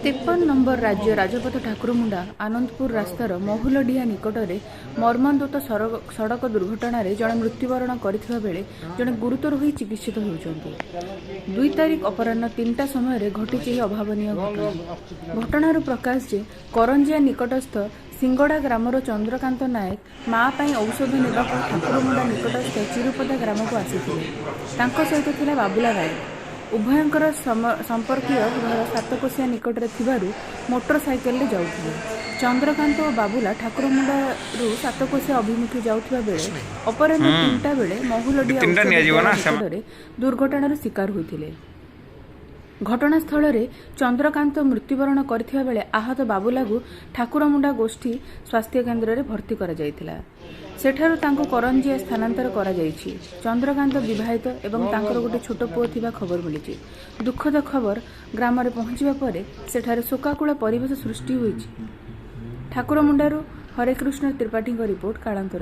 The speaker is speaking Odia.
53 ନମ୍ବର ରାଜ୍ୟ ରାଜପଥ ଠାକୁରମୁଣ୍ଡା ଆନନ୍ଦପୁର ରାସ୍ତାର ମହୁଲଡିହା ନିକଟରେ ମର୍ମନ୍ତୁଦ ସଡ଼କ ଦୁର୍ଘଟଣାରେ ଜଣେ ମୃତ୍ୟୁବରଣ କରିଥିବା ବେଳେ ଜଣେ ଗୁରୁତର ହୋଇ ଚିକିତ୍ସିତ ହେଉଛନ୍ତି। 2 ତାରିଖ ଅପରାହ୍ନ 3ଟା ସମୟରେ ଘଟିଛି ଏହି ଅଭାବନୀୟ ଘଟଣା। ଘଟଣାରୁ ପ୍ରକାଶ ଯେ, କରଞ୍ଜିଆ ନିକଟସ୍ଥ ସିଙ୍ଗଡ଼ା ଗ୍ରାମର ଚନ୍ଦ୍ରକାନ୍ତ ନାୟକ ମା ପାଇଁ ଔଷଧ ନେବାକୁ ଠାକୁରମୁଣ୍ଡା ନିକଟସ୍ଥ ଚିରୁପଦା ଗ୍ରାମକୁ ଆସିଥିଲେ। ତାଙ୍କ ସହିତ ଥିଲା ବାବୁଲା ନାୟକ। ଉଭୟଙ୍କର ସମ୍ପର୍କୀୟ ଘର ସାତକୋଶିଆ ନିକଟରେ ଥିବାରୁ ମୋଟର ସାଇକେଲରେ ଯାଉଥିଲେ। ଚନ୍ଦ୍ରକାନ୍ତ ଓ ବାବୁଲା ଠାକୁରମୁଣ୍ଡାରୁ ସାତକୋଶିଆ ଅଭିମୁଖେ ଯାଉଥିବା ବେଳେ ଅପରାହ୍ନ 3ଟା ବେଳେ ମହୁଲଡିଆ ତିନିଟା ଉଚ୍ଚ ନିଆଯିବ ବିଦ୍ୟାଳୟ ନା ନିକଟରେ ଦୁର୍ଘଟଣାର ଶିକାର ହୋଇଥିଲେ। ଘଟଣାସ୍ଥଳରେ ଚନ୍ଦ୍ରକାନ୍ତ ମୃତ୍ୟୁବରଣ କରିଥିବା ବେଳେ ଆହତ ବାବୁଲାକୁ ଠାକୁରମୁଣ୍ଡା ଗୋଷ୍ଠୀ ସ୍ୱାସ୍ଥ୍ୟକେନ୍ଦ୍ରରେ ଭର୍ତ୍ତି କରାଯାଇଥିଲା। ସେଠାରୁ ତାଙ୍କୁ କରଞ୍ଜିଆ ସ୍ଥାନାନ୍ତର କରାଯାଇଛି। ଚନ୍ଦ୍ରକାନ୍ତ ବିବାହିତ ଏବଂ ତାଙ୍କର ଗୋଟେ ଛୋଟ ପୁଅ ଥିବା ଖବର ମିଳିଛି। ଦୁଃଖଦ ଖବର ଗ୍ରାମରେ ପହଞ୍ଚିବା ପରେ ସେଠାରେ ଶୋକାକୁଳ ପରିବେଶ ସୃଷ୍ଟି ହୋଇଛି। ଠାକୁରମୁଣ୍ଡାରୁ ହରେକୃଷ୍ଣ ତ୍ରିପାଠୀଙ୍କ ରିପୋର୍ଟ, କାଳାନ୍ତର।